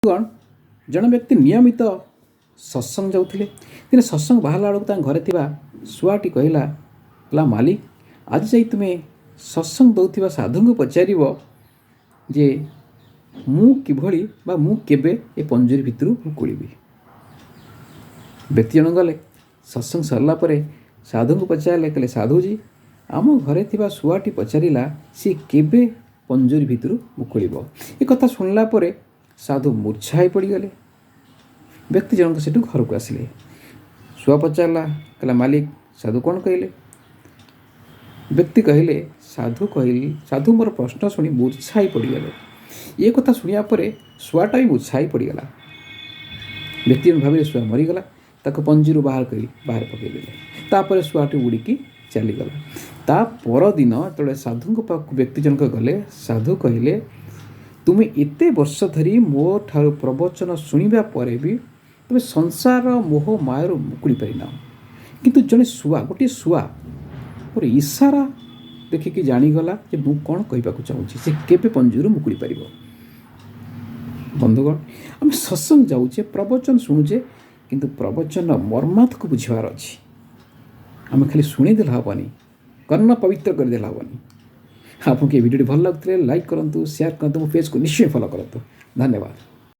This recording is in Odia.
ବନ୍ଧୁଗଣ, ଜଣେ ବ୍ୟକ୍ତି ନିୟମିତ ସତ୍ସଙ୍ଗ ଯାଉଥିଲେ। ଦିନେ ସତ୍ସଙ୍ଗ ବାହାରିଲା ବେଳକୁ ତାଙ୍କ ଘରେ ଥିବା ଶୁଆଟି କହିଲା, କହିଲା, ମାଲିକ, ଆଜି ଯାଇ ତୁମେ ସତ୍ସଙ୍ଗ ଦେଉଥିବା ସାଧୁଙ୍କୁ ପଚାରିବ ଯେ ମୁଁ କିଭଳି ବା ମୁଁ କେବେ ଏ ପଞ୍ଜୁରୀ ଭିତରୁ ମୁକୁଳିବି। ବ୍ୟକ୍ତି ଜଣ ଗଲେ। ସତ୍ସଙ୍ଗ ସରିଲା ପରେ ସାଧୁଙ୍କୁ ପଚାରିଲେ, କହିଲେ, ସାଧୁଜୀ, ଆମ ଘରେ ଥିବା ଶୁଆଟି ପଚାରିଲା ସିଏ କେବେ ପଞ୍ଜୁରୀ ଭିତରୁ ମୁକୁଳିବ। ଏ କଥା ଶୁଣିଲା ପରେ ସାଧୁ ମୂର୍ଚ୍ଛା ହୋଇ ପଡ଼ିଗଲେ। ବ୍ୟକ୍ତି ଜଣକ ସେଠୁ ଘରକୁ ଆସିଲେ। ଶୁଆ ପଚାରିଲା, କହିଲା, ମାଲିକ, ସାଧୁ କ'ଣ କହିଲେ? ବ୍ୟକ୍ତି କହିଲେ, ସାଧୁ କହିଲେ, ସାଧୁ ମୋର ପ୍ରଶ୍ନ ଶୁଣି ମୂର୍ଚ୍ଛା ହୋଇ ପଡ଼ିଗଲେ। ଏ କଥା ଶୁଣିବା ପରେ ଶୁଆଟା ବି ମୂର୍ଚ୍ଛା ହୋଇ ପଡ଼ିଗଲା। ବ୍ୟକ୍ତି ଜଣକ ଭାବିଲେ ଶୁଆ ମରିଗଲା। ତାକୁ ପଞ୍ଜୁରୀରୁ ବାହାର କରି ବାହାରେ ପକାଇଦେଲେ। ତାପରେ ଶୁଆଟି ଉଡ଼ିକି ଚାଲିଗଲା। ତା ପରଦିନ ଯେତେବେଳେ ସାଧୁଙ୍କ ପାଖକୁ ବ୍ୟକ୍ତି ଜଣକ ଗଲେ, ସାଧୁ କହିଲେ, ତୁମେ ଏତେ ବର୍ଷ ଧରି ମୋ ଠାରୁ ପ୍ରବଚନ ଶୁଣିବା ପରେ ବି ତୁମେ ସଂସାର ମୋହ ମାୟାରୁ ମୁକୁଳି ପାରିନାହ, କିନ୍ତୁ ଜଣେ ଶୁଆ, ଗୋଟିଏ ଶୁଆ ମୋର ଇସାରା ଦେଖିକି ଜାଣିଗଲା ଯେ ମୁଁ କ'ଣ କହିବାକୁ ଚାହୁଁଛି, ସେ କେବେ ପଞ୍ଜୁରୀରୁ ମୁକୁଳି ପାରିବ। ବନ୍ଧୁଗଣ, ଆମେ ସତ୍ସଙ୍ଗ ଯାଉଛେ, ପ୍ରବଚନ ଶୁଣୁଛେ, କିନ୍ତୁ ପ୍ରବଚନ ମର୍ମାର୍ଥକୁ ବୁଝିବାର ଅଛି। ଆମେ ଖାଲି ଶୁଣିଦେଲେ ହେବନି, କର୍ଣ୍ଣ ପବିତ୍ର କରିଦେଲେ ହେବନି। ଆପଣଙ୍କୁ ଏ ଭିଡ଼ିଓଟି ଭଲ ଲାଗୁଥିଲେ ଲାଇକ୍ କରନ୍ତୁ, ସେୟାର କରନ୍ତୁ, ମୋ ପେଜ୍କୁ ନିଶ୍ଚୟ ଫଲୋ କରନ୍ତୁ। ଧନ୍ୟବାଦ।